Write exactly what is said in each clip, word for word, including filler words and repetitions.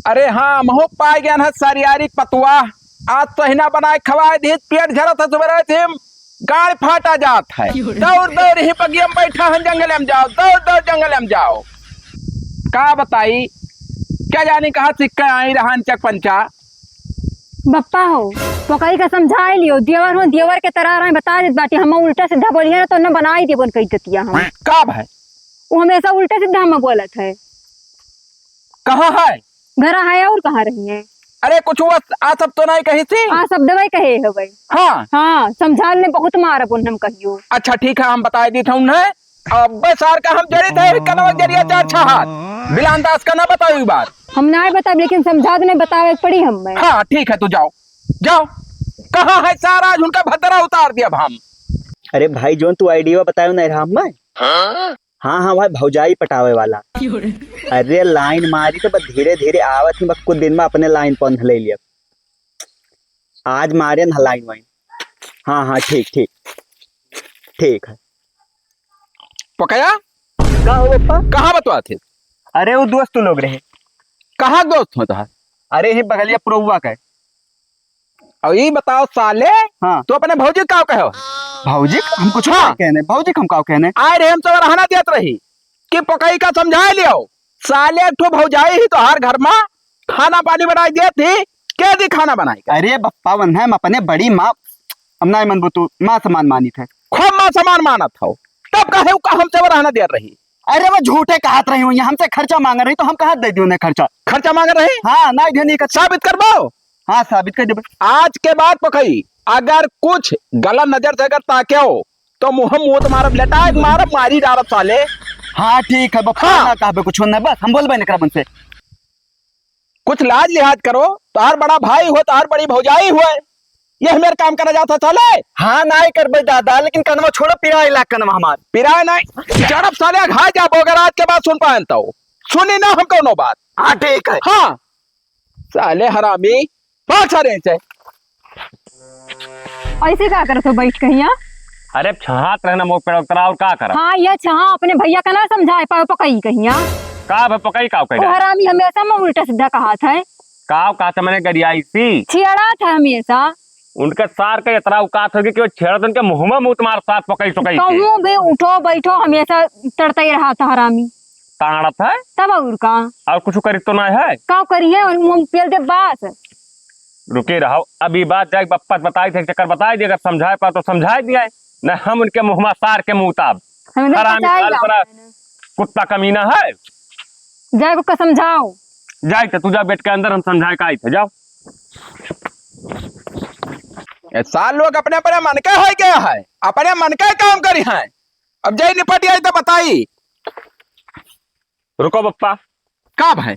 अरे हाँ, महू पाए गया है सरियारी पतुआ। आज तोहिना बनाए खवाए दी, पेट झरत है, सुबह से गाड़ फाटा जात है। दौड़ दौड़ ही बगिया में बैठा है, जंगल में जाओ, दौड़ दौड़ जंगल में जाओ। का बताई, क्या जानी कहाँ सीख के आई रहा अनचक पंचा। बप्पा हो, पकई का समझाए लियो, देवर हो, देवर के तरह रहे, बता देत बाटी, हम उल्टा सीधा बोलिए ना तो न बनाई देबन कही देतिया हम। का भाई? वो हमेशा उल्टा सीधा हम बोलत है। कहाँ है? घर है और कहाँ रही है? अरे कुछ वो आ सब तो नहीं कही थी? आ सब दवाई कहे है भाई। हाँ। हाँ, समझा ले बहुत मारा बोल हम कहियो। अच्छा ठीक है, हम बताए दी था उन्हें। अब्बे सार का हम जड़ी थे, कनवा जरिया चार छहात। बिलान दास का ना बताओ ई बात। हम ना बताब, लेकिन समझा देने बतावे के पड़ी हम में। हाँ, ठीक है, तू जाओ, जाओ। कहाँ है सारा, आज उनका भद्रा उतार दिया अब हम। अरे भाई, जोन तू आइडिया बतायो ना राम में। हाँ, हाँ भाई, भौजाई पटावे वाला। अरे लाइन मारी तो बस धीरे धीरे आवत ही, बस कुछ दिन में अपने लाइन पर ले लिया। आज मारे ना लाइन वाइन। हाँ, हाँ, ठीक, ठीक, ठीक है। पकया? का हो पप्पा? कहाँ बतवा थे? अरे वो दोस्त लोग रहे। कहाँ दोस्त हो तोहार? अरे ही बगलिया पुरौवा का है। और ये बताओ साले, हाँ। तू अपने भौजी का कहो? भौजी का? हम कुछ हाँ। नहीं कहने, भौजी का हम का कहने? आए रहे हम सब रहना देत रही कि पकई का समझाए लियो। साले एक ठो भौजाई ही तोहार घर में खाना पानी बनाई देत ही, के दी खाना बनाई का? अरे बप्पा, वन्हे हम अपने बड़ी माँ, हम ना मनबू तू, माँ समान मानित है। खूब माँ समान मानत हो, तब काहे उ का हमसे रहना देत रही? अरे वो झूठे कहत रही हूँ, हमसे खर्चा मांग रही तो हम कहाँ दे दियो उन्हें खर्चा? खर्चा मांग रही? हाँ, ना दियो नहीं कर। साबित करबो? हाँ, साबित कर देबे। आज के बाद पकई, अगर कुछ गलत नजर से अगर ताक्यो, तो मुँह मुँह तुम्हारा लेटाए मारब, मारी डालब साले। हाँ, ठीक है, बप्पा हाँ। ना कहबे कुछ नहीं, बस हम बोलबे नहीं करब उनसे। कुछ लाज लिहाज करो, तोहार बड़ा भाई हो, तोहार बड़ी भौजाई हुए, ये मेरे काम करा जाता साले। हाँ, नाई करबे दादा, लेकिन कनवा छोड़ो, पिराए लाग कनवा हमार। पिराए नहीं, जड़ब साले घाय जाबो, अगर आज के बाद सुन पाएन तो। सुनी ना हम कौनो बात। हाँ, ठीक है। हाँ, साले हरामी, भाग सारे से। ऐसे का करत हो बैठ कहिया? अरे छहात रहना मोक पेड़ उतरा और का करब? हाँ, ये छहा अपने भैया का ना समझाए पाओ पकई कहिया। का भे पकई का ओ कही? हरामी हमेशा में उल्टा सीधा कहत है। का कहत है मने गरियाई सी? छेड़त है हमेशा। उनके सार के इतना औकात होगी कि वो छेड़त उनके मुँह में मूत मार साथ पकई सुकई के। कहूँ भी उठो बैठो हमेशा तड़ते रहत है हरामी। ताड़त है? तब और का? और कुछ करी तो ना है? का करी है? और मुँह पेल दे बास। रुके रहो, अब ई बात जाए बप्पा से बताई थे, एक चक्कर बताई दे, अगर समझाए पा तो समझाए दिया है, न हम उनके मुँह में सार के मुँह उताब। हमें तो हरामी बताई काल जाओ। परा कुत्ता कमीना है। जाए को समझाओ। जाए तो तू जा बैठ के अंदर, हम समझाए का आई थे, जाओ। ये सार लोग अपने अपने मन के हो गया है, अपने मन के काम करी हैं। अब जाई निपट आई तो बताई। रुको बप्पा। का भाई?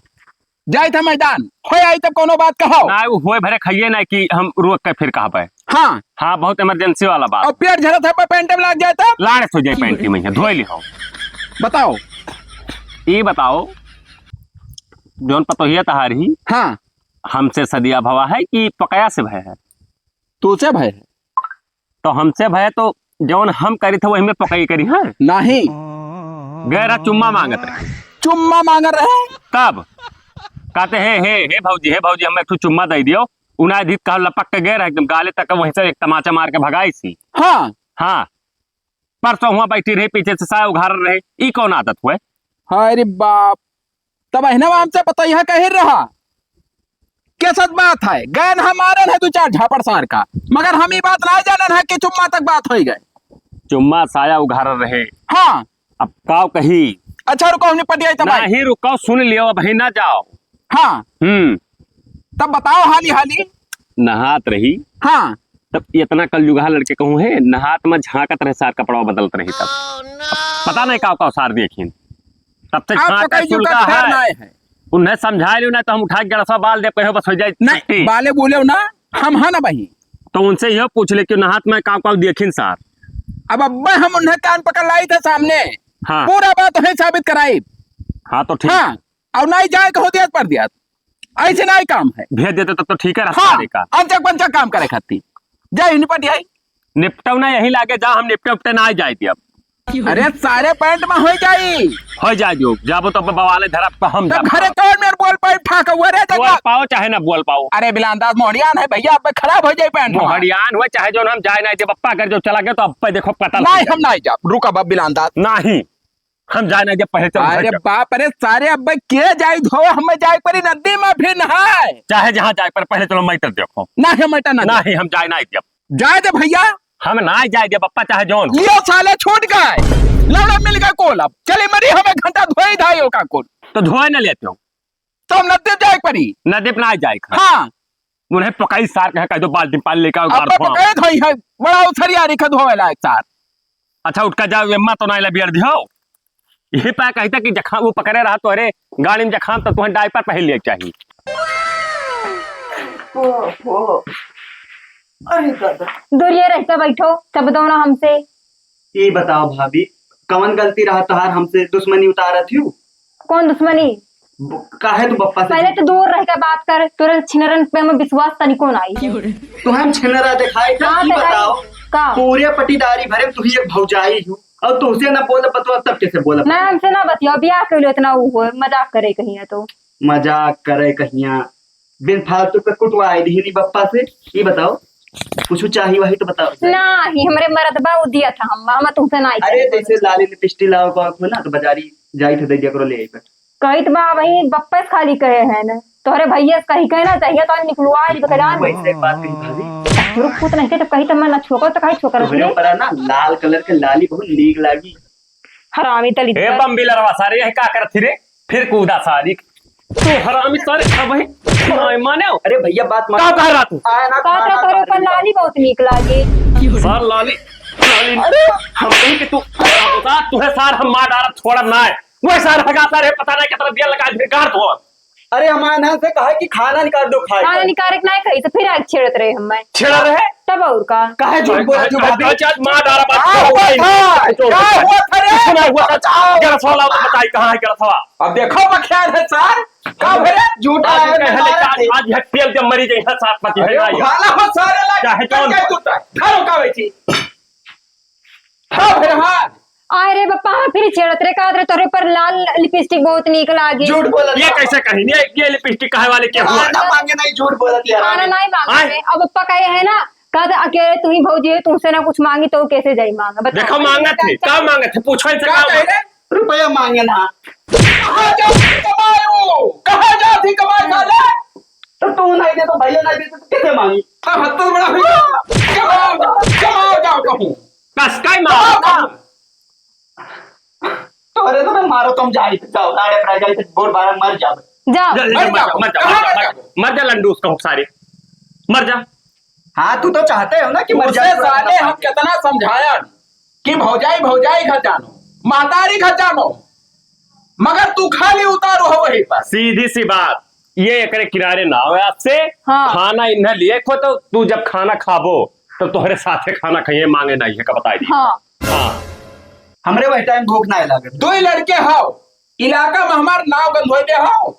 जाइत है मैदान, होय आई तब कौनो बात कहो। ना, वो होय भरे खाइए ना कि हम रोक के फिर कहबे। हाँ। हाँ, बहुत इमरजेंसी वाला बात। और पेट झरत है, पर पैंट में लाग जाए तब? लाड़े सो जाए पैंट में, धोए ली हो। बताओ। ये बताओ, जौन पतोहिया तहारी हाँ। हमसे सदिया भवा है कि पकया से भय है? तू से भय है। तो हमसे भय तो जौन हम करी थे वही में पकई करी है। नहीं। गैर चुम्मा मांगत रहे। चुम्मा मांगत रहे? तब कहते हे, हे, हे भौजी, हे भौजी, हम एक ठो चुम्मा दे दियो। उनाय धीत कहा लपक के गैर एकदम गाले तक वहीं से एक तमाचा मार के भगाई सी। हाँ। हाँ। परसों हुआ बैठी रही पीछे से साया उघार रहे। ई कौन आदत हुए? हाय रे बाप। तब अहिना हमसे बतैहा कही रहा। के सच बात है, गैन हमारन है दो चार झापड़ सार का, मगर हम ई बात ना जानन है कि चुम्मा तक बात होई गए। चुम्मा साया उघारल रहे। हाँ। अब काव कही? अच्छा रुको, हमने पटिया तब ना आई। ही रुको, सुन लियो, अब ही ना जाओ। हाँ। हम्म। तब बताओ हाली हाली। नहात रही। हाँ। तब इतना कलयुगहा लड़के कहूँ है, नहात में झांकत रहे सार, कपड़ा बदलत रही तब। अब पता नहीं काव काव सार देखिन। तब से आप झांकत पकड़ चुका चुका है। है। उन्हें समझा लियो ना तो हम उठा के गड़सा बाल दे कहो बस हो जाए नहीं, छुट्टी। बाले बोले ना, हम हाँ ना बही। तो उनसे यह पूछ ले कि नहात में काव काव देखिन सार। अब अब्बे हम उन्हें कान पकड़ लाई थे सामने। हाँ। पूरा बात है साबित कराई। हाँ तो ठीक। हाँ। और नहीं जाए कहो दिया पर दिया। ऐसे नहीं काम है। भेज देते तब तो ठीक है, रास्ता हाँ, देखा। अनचक पंचक काम करे खाती। जय हिंद पटियाई। निपटो ना यही लागे जा, हम निपटे उपटे ना जाए दिया। अरे सारे पैंट में होइ जाई। होइ जाए जो, जाबो तो बवाले धरा पे हम तब जाब। घरे कौन मेर बोल पाई ठाक हुआ रे बोल जगह? पाओ चाहे ना बोल पाओ। अरे बिलांदाज मोहड़ियान है भैया, अब खराब होइ जाई पैंट हमार। मोहड़ियान हुआ चाहे जो हम जाए ना, जब अप्पा घर जो चला गया तो अप्पा देखो कतल हो नहीं, जाए। हम नहीं जाब, रुका बाप बिलांदाज। नहीं, हम जाए ना, जब पहले चलो घर अरे जाओ। बाप रे सारे, अब के जाई धोए, हमें जाए परी नदी में फिर नहाए। चाहे जहाँ जाए पर पहले चलो मैं तो देखो। नहीं, हम बेटा ना नहीं, हम जाए ना जब। जाए दे भैया। हम ना जाए दे बप्पा, चाहे जौन हो। लियो साले छूट गए, लौड़ा मिल गए कोल, अब चले मरी हमें घंटा धोई धाई ओका कोल। तो धोए न लेते हो। तो हम नदी जाए परी। नदी पे ना जाए खा। हाँ। उन्हें पकाई सार कहे, कह दो बाल्टी पानी लेकर आओ, अब गाड़ धोआ। पकाए धोई है, बड़ा उथरिया रिखा धोए लायक सार। अच्छा उठका जाओ, एम्मा तो ना ले बियर दियो। यही पा कहता कि जखाम वो पकड़े रहा तोहरे गाड़ी में जखाम तो तुम्हें डायपर पहन लिया चाहिए। ओहो। अरे दादा। दूरिये रहिके बैठो, चबदो ना हमसे। ई बताओ भाभी, कवन गलती रहा तोहार हमसे दुश्मनी उतारत हियो? कौन दुश्मनी? ब-, काहे तू बप्पा से पहले तो दूर रहिके बात कर, तोरे छिनरन पे हमें विश्वास तनिको ना आई। तू हम छिनरा दिखाई का, हाँ, ई दिखाई। बताओ, का? पूरे पटीदारी भरे में तू ही एक भौजाई हियो, और तुमसे ना बोलब बतवा तब कैसे बोलब? मैं हमसे ना बतियाओ, बियाह के लिए इतना वो हो, मजाक करे कहीं है तो। मजाक करे कहिया, बिन फालतू के कुटवा आई दिहनी बप्पा से। ई बताओ, कुछ चाही वाही तो बताओ। नाही, हमरे मरदबा उ दिया था, हम, हम तुमसे नाही अरे, कहे। जैसे लाली लिपस्टिक लाओ को आँख में ना, तो बाजारी जाई थे, दे दिया करो, ले आई बस। कहित बा, वही बप्पा से खाली कहे हैं ना, तोहरे भैया से कही कहे ना, चाहिए तो निकलवा, आज बता जान। वैसे एक बात कही भाभी। रुक, पूत नहीं थे, जब कही तो मैं ना छोकर, तो कही छोकर तोहरे ऊपर ना लाल कलर के लाली बहुत नीक लागी। हरामी तली ए का। बम बिलरवा सारे, यह का करत थी रे? फिर कूदा सारी। तू हरामी सारे, अब ही नहीं माने हो। अरे भैया, बात मान। का कह रहा तू? आया ना, का खाना कह रहा खा तू? लाली बहुत नीक लागे। सर लाली, लाली। अरे! हम कहीं कि तू, सार, तुहे सार हम मार डालत छोड़ब ना है। वह सार हगा सारे, पता नहीं कितना दिया लगा, भिरकार धो। अरे, हमारे नाम से कहा कि खाना निकाल दो, खाए खाना का। निकाले के ना कही, तो फिर आके छेड़त रहे हम। छेड़ा रहे? तब और का? काहे झूठ बोला, झूठ बोला? आज मार डाला, बात का हुआ था? का हुआ था रे? सुना हुआ था? बचाओ। गिलास वाला बताई, कहाँ है गिलास वाला? अब देखो, बख्याल है सार। का भरे? झूठा आज है, कहे ले, मारा आज, थे। आज है तेल जब मरी जाए, है सार पति है अरे, ना, ये। भाला हो सारे, लग चाहे कौन क्या हो। टूटा? खा लो, का बेची? हाँ भैया, हाँ। आय रे बप्पा, हाँ, फिर छेड़त रे, कहत रे, तोरे पर लाल लिपस्टिक बहुत नीक लागे। झूठ बोलत ये बा। कैसे कही? ये, ये लिपस्टिक काहे वाले के हुआ? खाना मांगे नहीं, झूठ बोलत यार। खाना नहीं मांगे आय। रे। अब बप्पा कहे है ना, कहत अकेले तू ही भौजी है, तुमसे ना कुछ मांगी तो कैसे जाई मांगे? बताओ। देखो मांगत है, का मांगत है? पूछो इनसे का का कहे मांगत है? रे? रुपया मांगे ना। कहाँ जाती कमायो? कहाँ जाती कमाई साले? तो तू नहीं दे तो भैया नहीं दे तो कैसे मांगी? हाँ, हाँ, तो बड़ा हुई। कमाओ, कमाओ जाओ कहूँ। कस का ही मारा? कमाओ, कमाओ। तो अरे तो मैं मारो तुम जाई, जाओ, लाड़े पर जाई, तो बोर बारह मर जाओ। जाओ। जा, जा, मर जा, जाओ। मर जा, कहाँ मर जा, मर मर जा? जाओ। मर जा लंडूस कहूँ सारे। मर जा। हाँ, तू तो चाहते हो ना कि मर उसे जाए, साले हम कितना समझाया कि भौजाई, भौजाई घर जानो, महतारी घर जानो, मगर तू खाली उतारू हो वही पर। सीधी सी बात, ये एकरे किनारे ना हो आज से। हाँ। खाना इन्हें लिए खो तो तू जब खाना खाबो तो तोहरे साथे खाना खाइए, मांगे नहीं है का बताई दी। हाँ। हाँ। हमरे वही टाइम भूख ना लागत। दो ही लड़के हो, इलाका में हमार नाव गंध होइबे हो।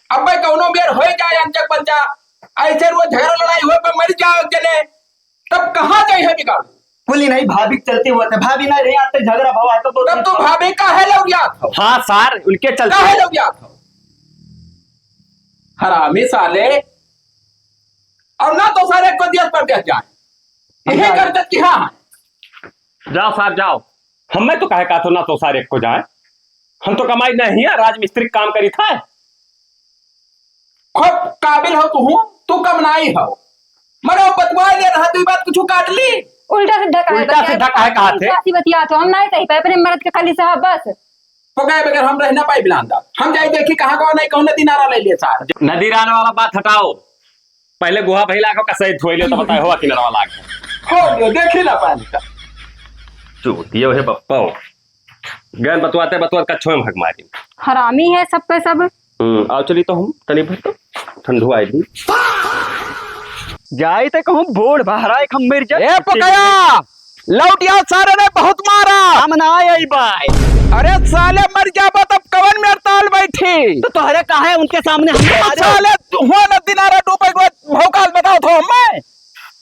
अब भाई कौनो बेर होए जाए अनचक पंचा, ऐसे रोज झगड़ा लड़ाई होए पर मर जाओ एक जने, तब कहाँ जाए है बिगाड़? कुली नहीं, भाभी के चलते हुआ था। भाभी ना रहे, आते झगड़ा भवा है, तो दो तब दिन तो भाभी काहे लौरियात हो? हाँ सार, उनके चलते। काहे लौरियात हो? हरामी साले। और ना तो सारे को दिया पर दिया जाए। यही हाँ। करते कि हाँ। जाओ सार, जाओ। हमें तो कहे का तो ना तो सारे को जाए। हम तो कमाई नहीं है, राजमिस्त्री काम करी था। खूब काबिल हो तू, तू कम नाई हो। मरो बतवाए ले रहा, तू बात कुछ काट ली। उल्टा सीधा काहे उल्टा बतिया-, सीधा काहे कहा थे? उल्टा सीधा बतिया तो हम नाई सही पाए, अपने मर्द के खाली साहब बस। पकाए बगैर हम रह ना पाई बिलांदा। हम जाई देखी कहाँ कौन है, कौन नदी नारा ले ले सार। नदी नारा वाला बात हटाओ, पहले गुहा भैला को कसै धोई ले तो बताए हो किनारा वाला आके। हो गयो, देखी ना पानी का। चूतियो है बप्पा हो। गैन बतवाते बतवाते कच्छो में भग मारी। हरामी है सबके सब। हम्म, आओ चली तो हम तनी भर तो ठंडू आई दी। जाई तो कहूँ बोर्ड बहरा एक हम मर जाए। ए पकया, लौटिया सारे ने बहुत मारा। हम ना आई बाय। अरे साले मर जाबो तब कवन में अड़ताल बैठी? तो तोहरे काहे उनके सामने हम तो मारे? साले तू हुआ न दिनारा डूबे के बाद भौकाल बताओ थो हमें।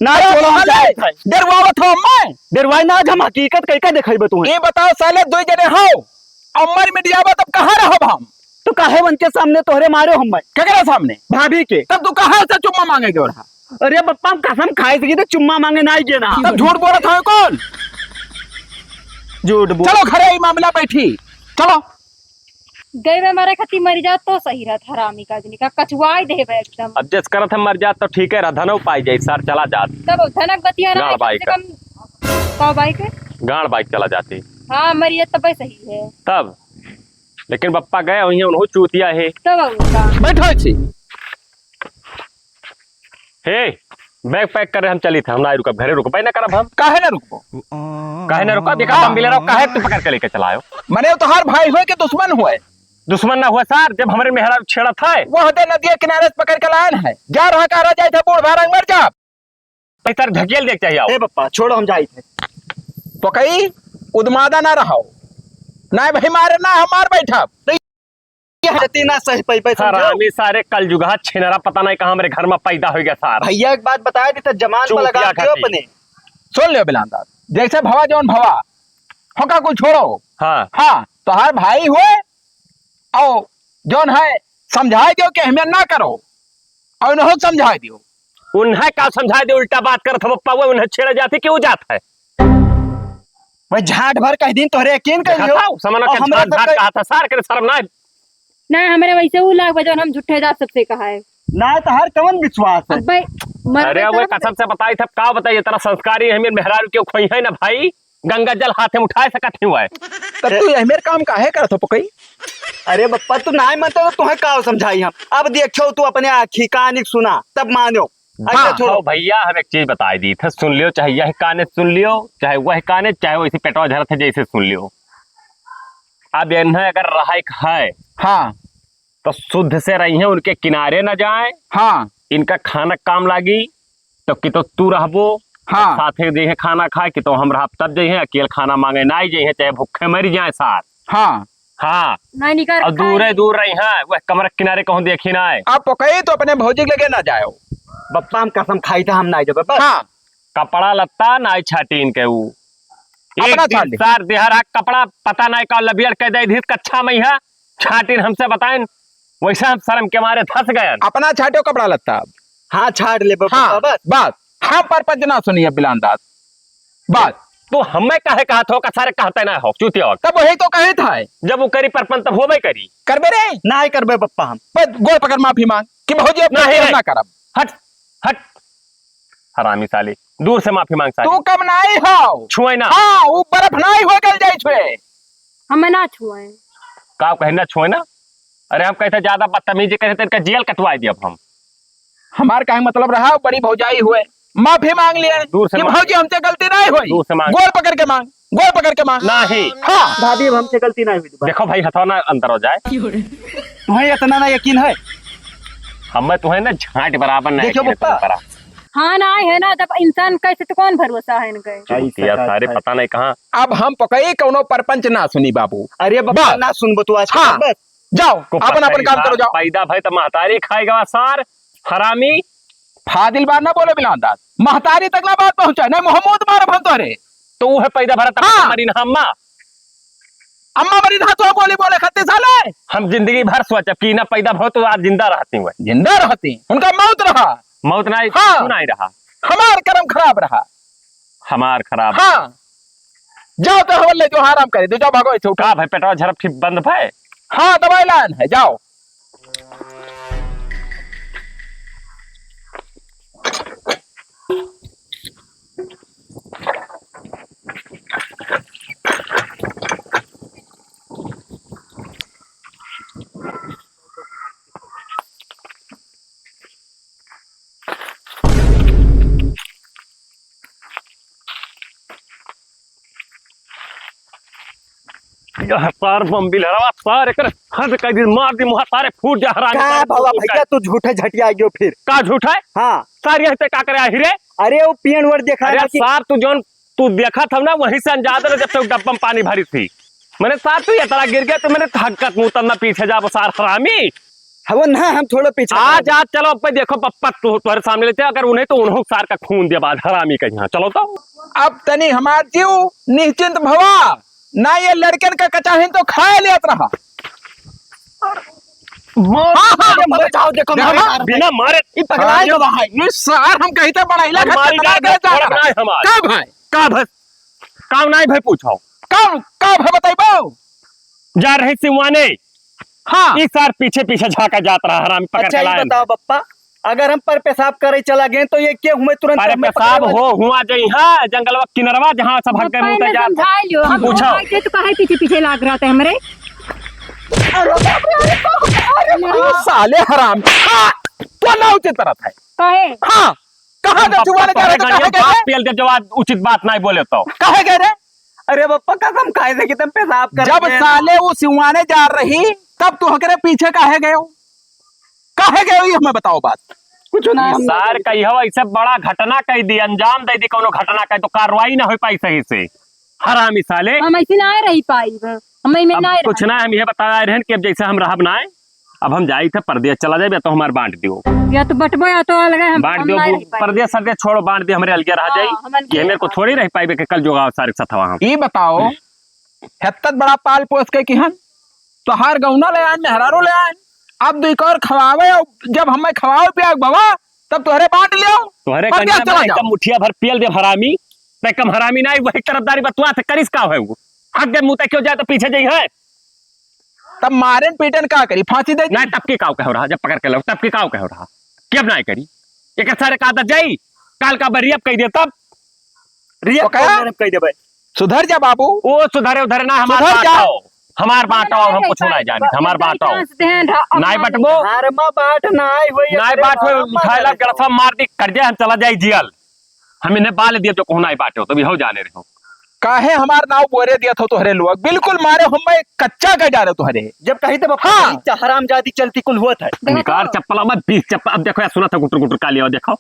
ना, अरे चलो, हम साले, जाइत है। डरवावत हो हम्मे? डरवाई ना, आज हम हकीकत कह के देखाई बतू। ये बताओ साले, दो जने हो, अमर मिट जावा तब कहाँ रहब हम? तो काहे उनके सामने तोहरे मारे हम्मे? केकरा सामने? भाभी के। तब तू कहाँ से चुम्मा मांगे गयो रहा? अरे बप्पा, हम कसम खाए से तो चुम्मा मांगे ना आई ना। तब झूठ बोलत हो कौन? झूठ बोल। चलो घरे, ई मामला बैठी। चलो। गए बे मारे खातिर मर जात तो सही रहत, हरामी का आदमी का कचुआई देबे एकदम। अब जस करत है मर जात तो ठीक है रहा, धनौ पाई जाई सार, चला जात। तब धनक बतिया ना गाड़ है, बाई कम से का। कम सौ बाई के। गाड़ बाई चला जाती। हाँ, मर जात तब सही है। तब, लेकिन बप्पा गए वहीं, उन्हों चूतिया है। तब और का। बैठो छी। हे, बैग पैक कर रहे हम चली थे, हम ना रुकब, घरे रुकबे ना करब हम। काहे ना रुकबो? काहे ना रुकब? देखा, हम भी ले रहो, काहे तू पकड़ के लेके चला आयो? मने वो तोहार भाई होए कि दुश्मन होए? दुश्मन ना हुआ सार, जब हमरे मेहरा छेड़त है। वह दे नदिया किनारे से पकड़ के लायन है, जा रहा कहा रह जाए थे बूढ़ भारंग मर जा। भाई सार ढकेल देख चाहिए आओ। ए बप्पा, छोड़ो, हम जाई थे। पकई, उदमादा ना रहो, ना भाई मारे ना हमार बैठब। जती ना सह पई पई, समझो? हरामी सारे कलजुगहा छिनरा पता नहीं कहाँ हमरे घर में पैदा हो गया सार। भैया एक बात बताए दी तो जमान पर लगा चूतिया दियो खाती। अपने। सुन लियो बिलांदार, जैसे भवा जौन भवा, होका कुल छोड़ो। हाँ। हाँ, तोहार भाई हुए, और जौन है समझाए दियो कि अहमियत ना करो, और इन्हों समझाए दियो। उन्हें का समझाए दियो, उल्टा बात करत हो पप्पा, वो उन्हें छेड़ा जाती क्यों जात है? वह झाट भर कह दिन तोहरे यकीन कर देखा लियो। था, समझ और के हमरा झाट सब भाट के कहा था, सार के शर्म ना। ना, हमरे वैसे ऊ लाग बा जौन हम झूठे जात सबसे कहा है। ना, तोहार कवन विश्वास है? अबे, मरबे अरे, वो करब। कसम से बताई था, का बताई, इतना संस्कारी है, मेरे मेहरारू क्यों खोई है ना भाई, गंगा जल हाथे में उठाए सकत ही हुआ है। तब तू यह मेरे काम काहे करत हो, पकई? अरे बप्पा, तू नाय मानते तो तुहे का समझाई हम? अब देखो, तू अपने आँखी कानिक सुना, तब मानो। ऐसे हाँ, थोड़ो। हाँ भैया, हम एक चीज बताई दी थे, सुन लियो, चाहे यह काने सुन लियो, चाहे वह काने, चाहे वैसे पेटवा झरत है जैसे सुन लियो। अब इन्हें अगर रहे है, हाँ। तो शुद्ध से रही हैं, उनके किनारे न जाए। हाँ। इनका खाना काम लागी, तो कि तो तू रहबो, हाँ। साथे जइहे खाना खाए, कि तो हम रहब तब जइहे, अकेल खाना मांगे ना आई जइहे, चाहे भूखे मर जाए साथ। हाँ। हाँ। नहीं निकर और दूरे खाए। दूर रही हैं, वह कमरा किनारे कहूँ देखी ना आए। अब पकई तो अपने भौजी के लगे ना जाओ। बप्पा हम कसम खाई था, हम ना जाबे बस। हाँ। कपड़ा लत्ता ना छाटी इनके ऊ। एक अपना दिन छाट ले। सार देहर हा कपड़ा पता नहीं का लबियर कह दे दी कच्छा में है, छाटिन हमसे बताइन, वैसे हम शर्म के मारे धस गए। अपना छाटो कपड़ा लत्ता। हाँ, छाट ले बप्पा, हाँ, बस। बस। हम परपंच ना सुनिए बिलांदाज। बस। तू हमें काहे कहत हो, का सारे कहते ना हो, चूतिया हो। तब वही तो कहे था। जब वो करी परपंच तब होबे करी। करबे रे? ना ही करबे बप्पा हम। बस गोड़ पकड़ माफी मांग कि भौजी अब नहीं रे। ना करब। हट, हट। हरामी साली, दूर से माफी मांग साली। तू कम नाई हो। छुए ना। हाँ, ऊ बर्फ नाई हो गल जाई छुए। हमें ना छुए। का कहे ना छुए ना? अरे हम कहते ज्यादा बदतमीजी करे तो इनका जेल कटवाई दिया अब हम। हमार काहे मतलब रहा, बड़ी भौजाई हुए, माफी मांग लिए दूर से कि मांग। भौजी हमसे गलती नहीं हुई। दूर से मांग। गोड़ पकड़ के मांग, गोड़ पकड़ के मांग। नहीं। हाँ। भाभी, अब हमसे गलती नहीं हुई दोबारा। देखो भाई, हथवा ना अंदर हो जाए। तुम्हें इतना ना यकीन है? हमें तुम्हें ना झांट बराबर नहीं देखो यकीन है बप्पा। तुम्हारा। हाँ ना, है ना, जब इंसान कैसे तो कौन भरोसा है इनके? चूतिया सारे पता नहीं कहाँ। अब हम पकई कौनो परपंच ना सुनी बाबू। अरे बप्पा, बस। ना सुनबो तू आज हाँ। बस। जाओ, को अपन, अपन काम करो, जाओ। पैदा भय त महतारी खाएगा सार, हरामी। फाजिल बात ना बोले बिलांदाज, महतारी तक ना बात पहुंचाए, नहीं मोहम्मद मारब हम तोहरे। तो वो है पैदा भरा तब हाँ। हमारी ना अम्मा। अम्मा मरी ना तो बोली बोले खत्ते साले। हम जिंदगी भर सोचब कि ना पैदा भो तो आज जिंदा रहती हुए। जिंदा रहती, उनका मौत रहा। मौत ना आई, हाँ। क्यों ना आई रहा? हमार कर्म खराब रहा। हमार खराब। हाँ। जाओ तो हवल ले जो आराम करे, तो जाओ भागो इसे उठा। का भाई पेटवा झरप ठीक बंद भाई? हाँ, दवाई लान है, जाओ। यह सार बम बिलहरवा, सार एकर हद कर दी, मार दी मुहा, सारे फूट जा हरामी, का सारे भवा फूट भैया, जाए। तू झूठे झटिया आइयो फिर। का झूठ है? हाँ। सार यही ते का करे आही रे? अरे वो पियन वर देखा अरे ना कि सार तू जौन तू देखा था ना, वहीं से अंजाद रहे जब से वो डब्बा में पानी भरी थी। मैंने सार तू ये तरह गिर गया तो मैंने हकत मुंह तब ना पीछे जाबो सार हरामी। वो ना, हम थोड़ा पीछे आज, आज चलो, अब देखो, पप्पा तो तोहरे सामने लेते, अगर उन्हें तो उन्हों सार का खून दिया बाद हरामी का यहाँ। चलो तो। अब तनी हमार जीव निश्चिंत भवा, ना ये लड़कन का कचाहिन तो खाए लेत रहा। मार, हाँ, हाँ, मार, मार, जाओ, देखो, देखो, मार, मार, बिना मारे। ये पगलाए हाँ, गवा है। ये सार हम कहीं तो बड़ाइला घर मारी खतरनाक डाल, है, जा छोड़ रहा। बनाए हमार। का भाई? का भाई? का नाई भाई पूछो? का, का भाई बताइबो? जा रहे सिवाने। हाँ। ई सार पीछे पीछे झांका जात रहा, हरामी पकड़ अच्छा, के ये लाए। बताओ बप्पा, अगर हम पर पेशाब करे चला गए तो ये के हुए तुरंत पर हमें पेशाब पकड़ हो हुआ जई है जंगलवा किनरवा जहाँ सब हक गए बप्पा मुँह इन्हें जात। समझा लियो, हम पूछो। भाई के तो काहे पीछे पीछे लाग रहा था हमरे? अरे बाप रे, अरे बाप रे, अरे बाप रे। अरे साले हराम। हाँ, तो ना उचित तरह था। काहे? हाँ, कहाँ हम गए सिवाने जा रहे तो कहे गए? पेल दे जवाब, उचित बात नहीं बोले तो। कहे गए रे? अरे बप्पा कसम खाए से कि तुम पेशाब कर जब साले वो सिवाने जा रही, तब तू हकरे पीछे काहे गए हो? काहे गए हो, ये हमें बताओ बात। कुछ ना, हम सार कही हो, ऐसे बड़ा घटना कह दी, अंजाम दे दी, कोनो घटना कह तो कार्रवाई ना हो पाई सही से। हरामी साले। हम ऐसे ना रही पाई, हम में अब ना कुछ रही। ना, हम ये बता रहे हैं कि अब जैसे हम रहब ना, अब हम जाई थे परदेस चला जाए, या तो हमार बांट दियो। या तो बटबो या तो अलग है, हम, बांट हम दियो, ना रही पाई। परदेस सरदेस छोड़ो, बांट दियो, हमरे अलगे रह हाँ, जाई। हम अलगे ये मेरे को रह थोड़ी रह पाइबे कि कल जोगाव सारे के साथ हम। ये बताओ, हेत्तत बड़ा पाल पोस के किहन, तोहार गौना ले आन, मेहरारू ले आन, अब दुई कौर खवावे, और जब हमें खवावे पियावे भवा, तब तोहरे बांट लियो। तोहरे पर कन्या क्या चला में जाओ? कम मुठिया भर पियल दे हरामी, ते कम हरामी ना, वही तरफदारी बतुआ थे, करिस का है वो? हक दे मुँह ते क्यों जाए तो पीछे जाई है? तब मारेन पीटेन का करी, फांसी दे दी। नहीं, तब के काव कहो रहा, जब पकड़ के लो, तब के काव कहो रहा, के अब ना करी? एक सारे का आदत जाई, काल का बरियब कह दे तब। रिया तो क्या? कौन कह देबे? सुधर जा बाबू। ओ सुधरे उधरे ना, हमार सुधर जा। बाटो, हमार बाटो, और हम कुछ ना जाने, हमार बाटो। नाई बटबो। घर में बाट नाई होई, नाई बाट होई, उठाए ला गड़सा मार दी, कर दे, हम चला जाई जियल। हम इन्हें बाल दिए जो कहूँ नाई बाटो, तो भी हो जाने रहो। काहे हमार नाव बोरे दिया था तोहरे लोग? बिल्कुल मारे, हम मैं कच्चा कर डाले तोहरे। जब कही तब हाँ। हरामजादी चलती कुल हुआ था। निकार चप्पल में बीस चप्पल, अब देखो यार, सुना था गुटर गुटर का लिया, देखो।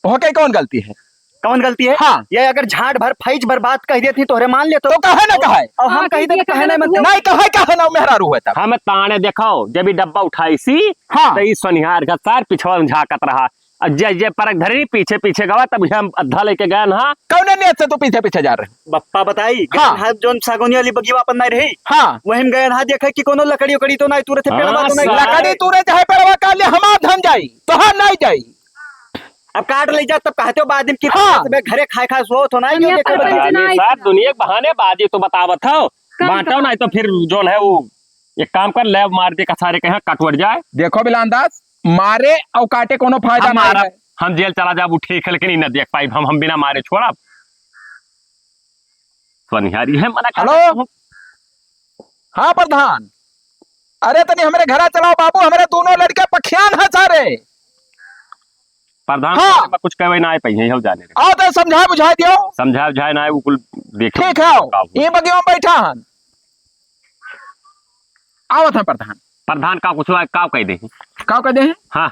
ओके, कौन गलती है? कौन गलती है? हाँ। ये अगर झाट भर फैज भर बात कह देती तोहरे मान लेतो। तो कहे ना कहे? और हम हाँ, कही तो कहे ना मत। नहीं कहे, कहे ना मेहरारू है तब। हम ताने देखो, जब ये डब्बा उठाई सी, हाँ। तो ई सोनिहार का सार पिछवा में झाकत रहा। और जे, जे परक धरी पीछे पीछे गवा, तब हम अद्धा लेके गए ना। कौने नियत से तू पीछे पीछे जा रहे? बप्पा बताई, हाँ। गए ना जोन सागौनी वाली बगिया अपन नहीं रही। हाँ। वही में गए ना देखे कि कोनो लकड़ी उकड़ी तो नहीं तुरत है, हाँ, पेड़वा तो नहीं। लकड़ी तुरे चाहे पेड़वा का ले हमार धन जाई, तोहार नहीं जाई। अब काट ले जा, तब कहते हो बाद में कि हाँ। घरे खाए खाए सो तो नहीं, हम जो ये देखे पर बता। पंच ना ये साथ दुनिया के बहाने बाजी तो बतावत हो। कम बांटो कम। नहीं तो फिर जोन है वो एक काम कर, ले मार दे कसारे के यहाँ कटवट जाए। देखो बिलान दास, मारे और काटे कोनो फायदा हम नहीं मारब, है। हम जेल चला जाब, उ ठीक है, लेकिन ई न देख पाइब हम, हम बिना मारे छोड़ब। सोनिहारी है, मना कर हेलो। हम। हाँ प्रधान, अरे तनी हमरे घरा चलाओ बाबू, हमरे दोनों लड़के पखियान है सारे। प्रधान हाँ। साहब, कुछ कहवे ना आए पाई, यही हो जाने रहे। आओ तो समझाए बुझाए दियो। समझाए बुझाए ना आए, वो कुल देखे ठीक है, का हो। ये बगिया में बैठा हन। आवत है प्रधान। प्रधान का कुछ हुआ, का कह दे? का कह दे? हाँ।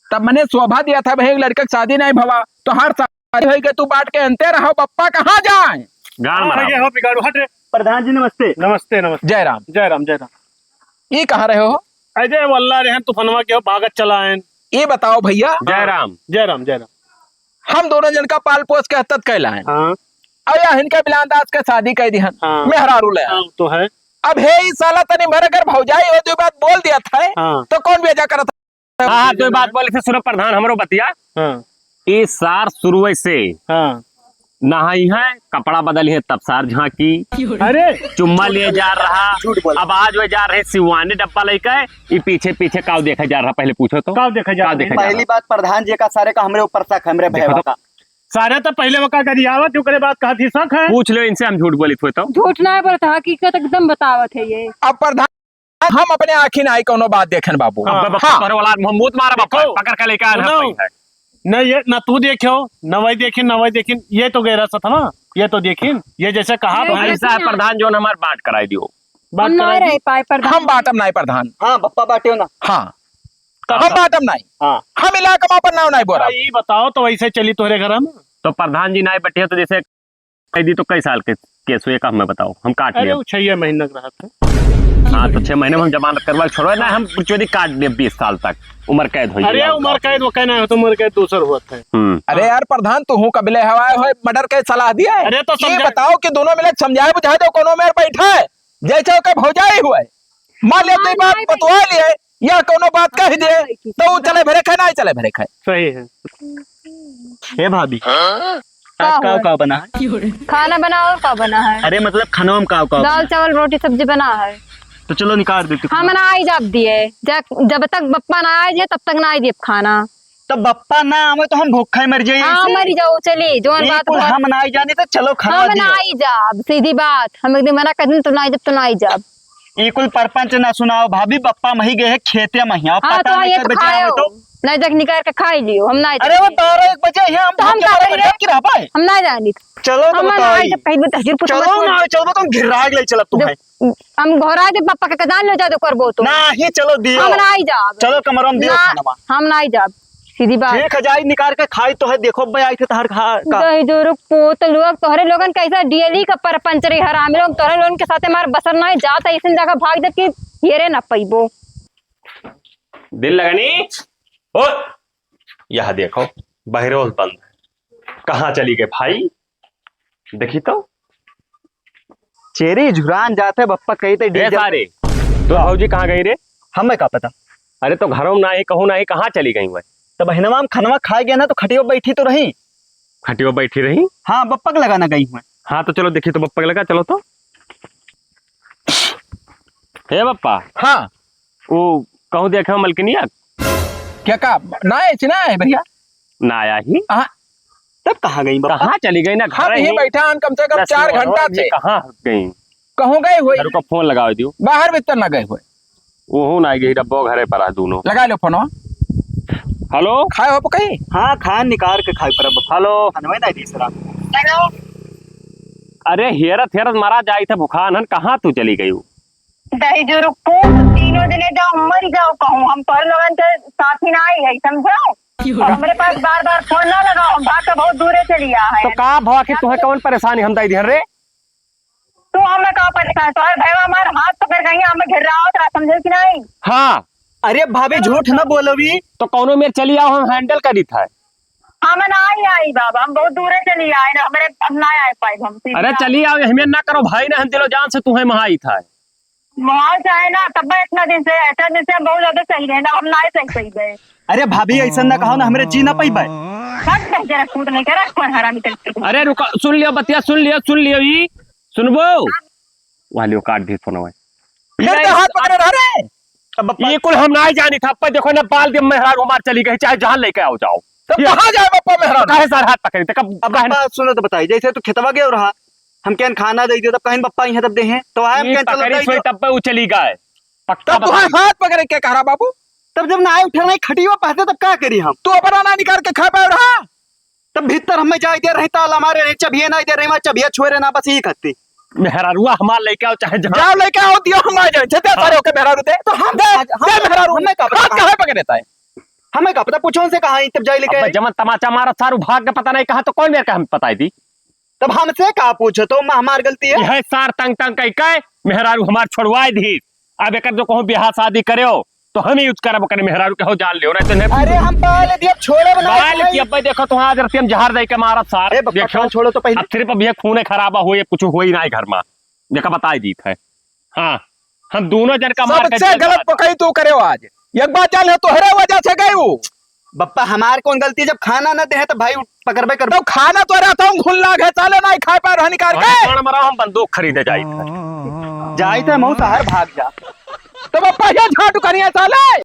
तब मने शोभा दिया था, भाई, एक लड़के की शादी नहीं भवा, तो हर शादी होई के तू बाट के अंते रहो, बप्पा कहाँ जाए? गाड़ हाँ, मरा। ये हो बिगाड़ू, हट रे। प्रधान जी, नमस्ते। नमस्ते, नमस्ते। जय राम। जय राम, जय राम। ये कहाँ रहे हो? अजय वल्ला रहन तूफनवा के हो, भागत चला आयन। ये बताओ भैया। जय राम। जय राम, जय राम। हम दोनों जन का पाल पोस के हत्तत कैला है। हाँ। और या हिनका बिलान दास के शादी कह दिहन। हाँ। मेहरारू ले। हाँ, तो है। अब हे ई साला तनी भर अगर भौजाई हो, दो बात बोल दिया था, हाँ। तो कौन बेजा करत? हाँ, हाँ, दो बात बोले थे, सुनो प्रधान, हमरो बतिया। हाँ। ई सार शुरुए से हाँ। नहाई है, कपड़ा बदली है, तब सार झांकी। अरे! चुम्मा लिए जा रहा। झूठ बोल। अब आज वे जा रहे सिवाने डब्बा लेके, ई पीछे पीछे काव देखे जा रहा, पहले पूछो तो। काव देखे जा काव रहा? देखे जा पहली रहा? बात प्रधान जी का सारे का हमरे ऊपर शक, हमरे देखो भैया तो। का। सारे तो पहले वो का गरियावत, ओकरे बाद कहा थी शक है। पूछ लो इनसे, हम झूठ बोलित हुए तो। झूठ ना बोलत, हकीकत एकदम बतावत है ये। अब प्रधान हम अपने आँखी नाई कौनो बात देखेन बाबू। हाँ। अब बप्पा हाँ। तोहरे वाला मुँह मूत मारा बप्पा, देखो, पकड़ के लेके आना सुनो। पड़ी है। न ये, न तू देखो, न वही देखिन, न वही देखिन, ये तो गैर सत ना, ये तो देखिन, ये जैसे कहा ये भाई। ऐसा है प्रधान जोन हमार बांट कराई दियो। बात हम ना कराई रह दी। पाए प्रधान। हम बाटम नाई प्रधान। हाँ, बप्पा बाटियो ना। हाँ। का हम बात? बाटम नाई। हाँ। हम इलाका में अपन नाव नाई बोला। ये बताओ तो वैसे चली तोहरे घर में? तो प्रधान जी नाई बैठे तो जैसे कह दी तो कई साल के केस हुए का हमें बताओ, हम काट अरे, लिया। वो छह महीना के रहत है। हाँ, तो छह महीने में हम जमानत करवा के छोड़वा, ना हम चोरी काट देब बीस साल तक, उम्र कैद होइ जाए। अरे, उम्र कैद वो कहना है, तो उम्र कैद दूसर होत है। हम्म। अरे यार प्रधान, तू हूँ कबले हवाए होए, murder के सलाह दिए। अरे, तो ये समझा- बताओ कि दोनों मिले समझाए बुझाए दो, कोनो मेर बैठा है, जैसे ओकर भौजाई हुए, मान ले हाँ, तो ये बात नहीं बतवा लिए, या कोनो बात कह दे, तो वो चले भरे खाए, ना चले भरे खाए। सही है। हे भाभी, हाँ? आज का का हुआ? का बना है? खाना बना और का बना है? अरे मतलब खाना में का का बना दाल, है? चावल, रोटी, सब्जी बना है। तो चलो निकाल देते हम खाना। ना आई जाब दिए, जब, जब तक बप्पा ना आए जे तब तक ना आई दिए खाना। तो बप्पा ना आवे तो हम भूखा ही मर जाइए हाँ, ऐसे? मरी जाओ, चली, जोन ये बात कुल बोल। हम ना आई जाने तो चलो खाना हम दियो। ना आई जाब, सीधी बात, हम एक दिन मना कर दिन तो ना आई जाब, तो ना आई जाब। ई कुल परपंच ना सुनाओ भाभी, बप्पा मही गए हैं खेते में, यहाँ हाँ, पता तो नहीं ये कब तो बचे खाओ। आवे तो। नहीं देख निकाल के खाई लियो, हम नहीं अरे वो जानी। बारह एक बजे हैं, हम तो हम भूखे का मरे करें? बैठे की रह पाए? हम नहीं जानी। चलो तो हम ना बताई। आई जब कहीं भी तहजूर पुत चलो मत ना, चलो तो हम घिरा के ले चलब तू जब है। हम घर आए जब पापा के कजान ले जा दो करबो तो। ना ही चलो दियो। हम ना आई जाब। चलो कमरा में दियो ना, खाना। हम ना आई जाब। सीधी बात। ठीक है, जाई निकाल के खाई तो है, देखो बे आई थे तहर खा का। दही जोरक पोत लोग, तोहरे लोगन कैसा डीएलई का परपंच रे हरामी लोग, तोहरे लोगन के साथे मार बसर ना जात है, इसन जगह भाग जब कि हेरे ना पैबो। दिल लगनी, ओ, यह देखो, बहरोल बंद है। कहाँ चली गए भाई? देखी तो। चेरी झुरान जात है, बप्पा कही थे ए डीजल सारे, तो भौजी कहाँ गई रे? हमें का पता। अरे तो घरों में नाही, कहूँ नाही, कहाँ चली गई हुए? तो बहिनवा हम खनवा खाए गए ना, तो खटियो बैठी तो रही। खटियो बैठी रही? हाँ, बप्पक लगाना गई हुए। हाँ, तो चलो देखी तो बप्पक लगा, चलो तो। हे बप्पा। हाँ। वो कहूँ देखा मलकिनिया? क्या का? ना है, चिना है भैया। ना आया ही? हाँ। तब कहाँ गई बप्पा? कहाँ चली गई ना? हम घर ही ही। बैठा हन कम से कम ना चार सिवान घंटा हो, से। कहाँ गई? कहूँ गई हुई? रुको, फोन लगावे दियो। बाहर भीतर ना गई हुई। ओहो ना गई, डब्बो घरे पर है दोनों। लगा लो फोनवा। हेलो? खाए हो कहीं? हाँ, खाए निकाल के खाए पर अब। हेलो? खानवे ना दी सर आप। हेलो? अरे हेरत हेरत मारा जाई थे भुखान हन, कहाँ तू चली गई? दही जो रुकू, तीनों जने जाओ, मर जाओ कहूँ, हम तोहरे लोगन के साथ ही ना आई है, समझो? और हमरे पास बार बार फोन ना लगाओ, हम भाग के बहुत दूरे चली आ है। तो का भवा के तुम्हें कौन परेशानी हम दई दिहन रे? तू हमें का परेशान, तोहर भैया हमार हाथ पकड़ के यहाँ हमें घेर रहा हो, तो समझे कि नहीं? हाँ। अरे भाभी झूठ ना बोलो भी। तो कौनो मेर चली आओ, हम handle करी था। हम ना आई, आई बाबा, हम बहुत दूरे चली आए ना, हमरे अब ना आए पाए हम सीधी अरे बात। चली आओ, हमें ना करो भाई ना, हम दिलो जान से तुम्हें महाई था। मोहाल चाहे ना, तब इतना दिन से, इतना दिन से हम बहुत ज्यादा सही रहे ना, हम ना ही सही, सही गए। अरे भाभी, ऐसा ना कहो ना, हमरे जी ना पैबे। सब कह के रखूं तो नहीं कह रहा, कौन हरामी करके। अरे रुको, सुन लियो बतिया, सुन लियो, सुन लियो ई, सुनबो? वाह लियो, काट दी फोन। फिर ये तो हाथ पकड़े रह रे। अब बप्पा ये कुल हम ना जानी था, अब देखो ना, बाल के मेहरारू हमार चली गई, चाहे जहाँ लेके आओ जाओ। तो ये कहाँ जाए बप्पा मेहरारू? काहे सारे हाथ पकड़े थे? कब अब काहे बप्पा सुनो तो बताई, जैसे तू खेतवा गए रहा, हम केन खाना दे दियो, तब कहीं बप्पा यहाँ तब दे हैं, तो आए हम ये केन चलो पकड़ी दे सोई दियो। तब पे वो चली गए। पक्का तब तुम्हारे बताई। हाथ पकड़े के कह रहा बाबू? तब जब ना आए उठे नहीं खटियो पहते तब का करी हम? तू अपना ना निकाल के खा पाए रहा? तब भीतर हमें जाए दे रही, ताला मारे रही, चबिये ना दे रही, वहाँ चबिये छोड़े ना, बस यही खत्ती। मेहरारुआ हमार लेके आओ चाहे जहाँ। जाओ लेके आओ, दियो हम आ जाए, छे दे हाँ। सारे ओके मेहरारू दे। तो हम दे, आज, दे हम, मेहरारू। हमें का पता हाथ कहाँ? काहे पकड़े ताए? हमें का पता, पूछो उनसे कहाँ है, तब जाए लेके अबे आए। जवन तमाचा मारत सारू भाग के पता नहीं कहाँ, तो कौन मेर का हम बताई दी? तब हमसे का पूछो, तो म-, हमार गलती है? यह सार तंग तंग कई कई, मेहरारू हमार छोड़वाए दी। अब एकर जो कहूँ ब्याह शादी करेओ, तो हम ही यूज करब ओकर मेहरारू के हो जान लियो, नहीं तो नहीं। अरे हम पाल दिया, छोड़े बनाए बाल भाई। की अब्बे देखो तो आज रतियम जहर दे के मारत सार। ए बप्पा, देखो, छोड़ो तो पहले। अब सिर्फ अब ये खून खराबा हो, ये कुछ हो ही ना है घर में। देखा बताई दीत है। हाँ, हम दोनों जन का मार के सबसे जेल गलत डाल। पकई तू करेओ आज। एक बात जान ले, तोहरे वजह से गई वो। बप्पा, हमार कौन गलती, जब खाना न दे तो भाई उठ, पकड़बे कर। तो खाना तो रहता हूँ, घुन लाग है, साले नहीं खाए पाए रहा निकाल अरे के। कौन मरा, हम बंदूक खरीदे जाई थे। जाई थे, मऊ शहर भाग जा। तो बप्पा ये झाटू करिए साले।